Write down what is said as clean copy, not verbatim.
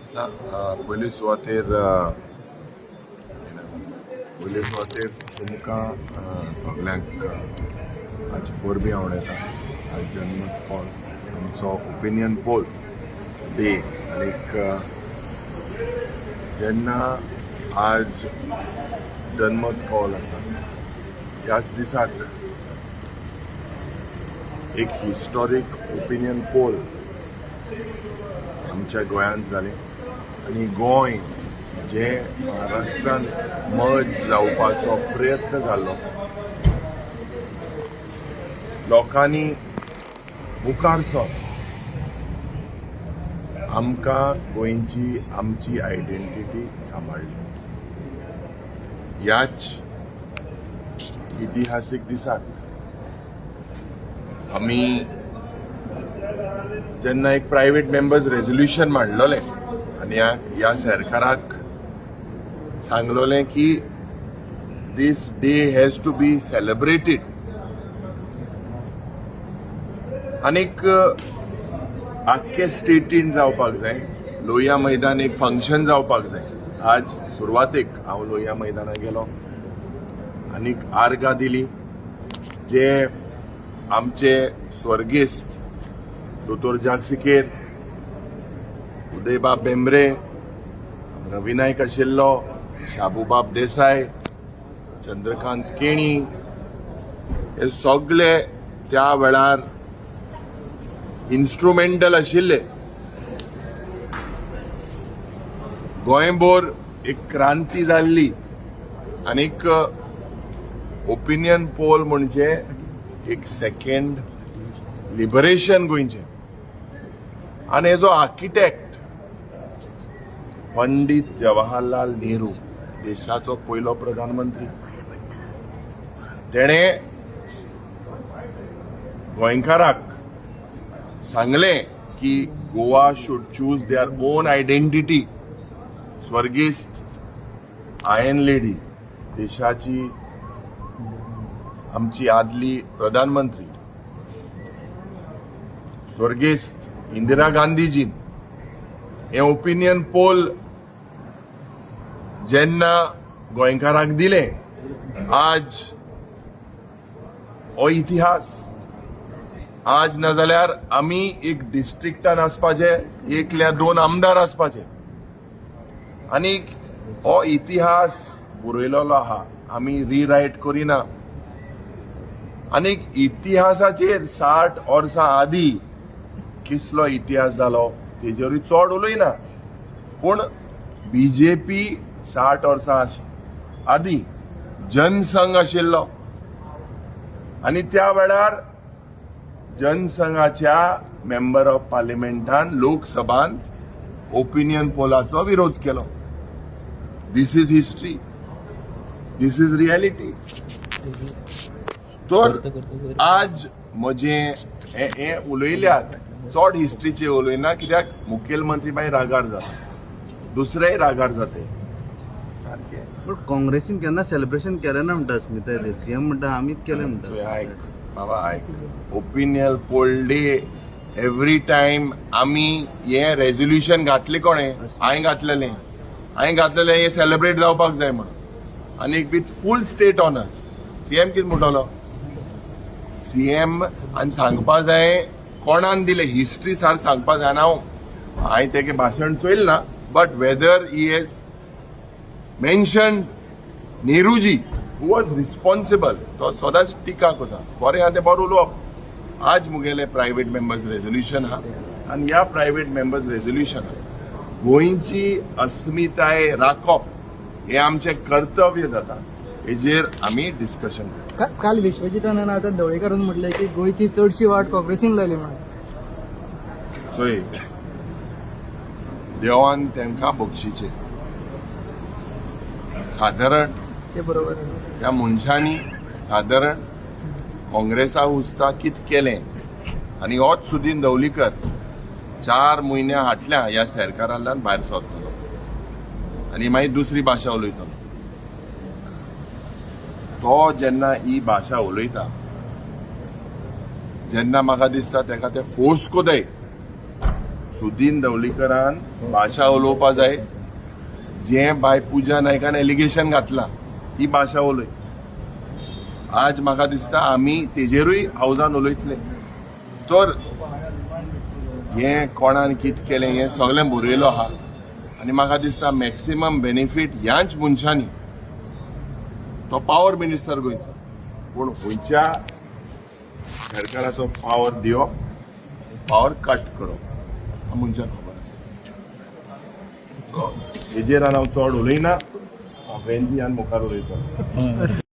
ना, पयले सुवातेर तुमकां सगल्यांक आज परबीं आवडयता. आज जनमत कौल, आमचो ओपिनियन पोल डे. आनीक जेन्ना आज जनमत कौल आसा, त्याच दिसाक एक हिस्टॉरीक ओपिनियन पोल आमच्या गोंयांत जालें आनी गोंय जे महाराष्ट्रान मर्ज जावपाचो प्रयत्न जाल्लो, लोकांनी मुखार सर आमकां गोंयची आमची आयडेंटिटी सांबाळ्ळी. ह्याच इतिहासीक दिसाक आमी जेन्ना एक प्रायव्हेट मेंबर्स रेझोल्युशन मांडलोलें आनी ह्या सरकाराक सांगलोलें की this day has to be celebrated आनीक आख्खे स्टेटीन जावपाक जाय, लोहिया मैदान एक फंक्शन जावपाक जाय. आज सुरवातेक हांव लोहिया मैदानाक गेलो आनीक आर्गां दिली जे आमचे स्वर्गेस्त दोतोर जाक सिकेर, उदयबाब भेंब्रे, रवी नायक आशिल्लो, शाबूबाब देसाय, चंद्रकांत केणी, हे सगळे त्या वेळार इन्स्ट्रुमेंटल आशिल्ले. गोंयभर एक क्रांती जाल्ली आनीक ओपिनियन पोल म्हणजे एक सेकंड लिबरेशन गोंयचें. आनी हेजो आर्किटेक्ट पंडित जवाहरलाल नेहरू, देशाचो पयलो प्रधानमंत्री. तेणें गोंयकाराक सांगलें की Goa should choose their own identity. स्वर्गेस्त आयर्न लेडी, देशाची आमची आदली प्रधानमंत्री स्वर्गेस्त इंदिरा गांधीजीन हे ओपिनियन पोल जेन्ना गोंयकाराक दिले, आज हो इतिहास. आज नाजाल्यार आमी एक डिस्ट्रिक्टान आसपाचे, एकल्या दोन आमदार आसपाचे. आनी हो इतिहास बरयलेलो आहा, आमी रिरायट करिना. आनी इतिहासाचेर 60 वर्सां आदी किसलो इतिहास जालो तेजेरूय चड उलयना, पूण बीजेपी 60 वर्सां आदी जनसंघ आशिल्लो आनी त्या वेळार जनसंघाच्या मेंबर ऑफ पार्लिमेंटान लोकसभांत ओपिनियन पोलाचो विरोध केलो. This is history, this is reality. तर आज म्हजें हे हे उलयल्यात, चड हिस्ट्रीचे उलयना, कित्याक मुखेलमंत्री मागीर रागार जाता, दुसरेय रागार जाते सारकें. पण काँग्रेसीन केन्ना सेलिब्रेशन केलें ना म्हणटा स्मिता, ते सीएम म्हणटा आमीच केलें चोय, म्हणटा. आयक बाबा, आयक. Opinion poll day every time आमी हे रेझोल्युशन घातले कोणे? हांवें घातलेलें. हांवें घातलेलें हे सेलिब्रेट जावपाक जाय म्हणून आनी with full state honours. CM कितें म्हणटलो? सीएम आनी सांगपा जाय कोणान दिलें, हिस्ट्री सार सांगपा जाय. आनी हांवें तेगे भाशण चोयल ना, but whether he has mention Nehruji who was responsible, तो सदांच टिका करता. बरें आहा तें बरें उलोवप. आज मुगेलें प्रायव्हेट मेंबर्स रेझोल्युशन आहा आनी ह्या प्रायव्हेट मेंबर्स रेझोल्युशनान गोंयची अस्मिताय राखप हें आमचें कर्तव्य जाता, हेजेर आमी डिस्कशन करता. काल विश्वजितानंद आतां ढवळीकारून म्हटलें की गोंयची चडशी वाट काँग्रेसीन लायली म्हणून. चोय, देवान तांकां बक्षिचें सादारण. ते बरोबर. त्या मनशांनी सादारण काँग्रेसा हुस्ता कित केलें आनी होच सुदीन दवलीकर 4 म्हयन्या फाटल्या ह्या सरकारांतल्यान भायर सरतलो आनी मागीर दुसरी भाशा उलयतलो. तो जेन्ना ही भाशा उलयता, जेन्ना म्हाका दिसता तेका ते फोर्स कोताय. सुदीन ढवळीकरान भाशा उलोवपा जाय. जें बाय पुजा नायकान एलिगेशन घातलां ती भाशा उलय. आज म्हाका दिसता आमी तेजेरूय हावजान उलयतले. तर हें कोणान कितें केलें हें सगळें बरयलो आहा आनी म्हाका दिसता मॅक्सिमम बेनिफीट ह्याच मनशांनी. तो पावर मिनिस्टर गोंयचो, पूण खंयच्या सरकाराचो पावर दिवप, पावर कट करप मनशाक खबर आसा. सो हेजेर हांव चड उलयना. हांव वेंजीयान मुखार उलयतलो.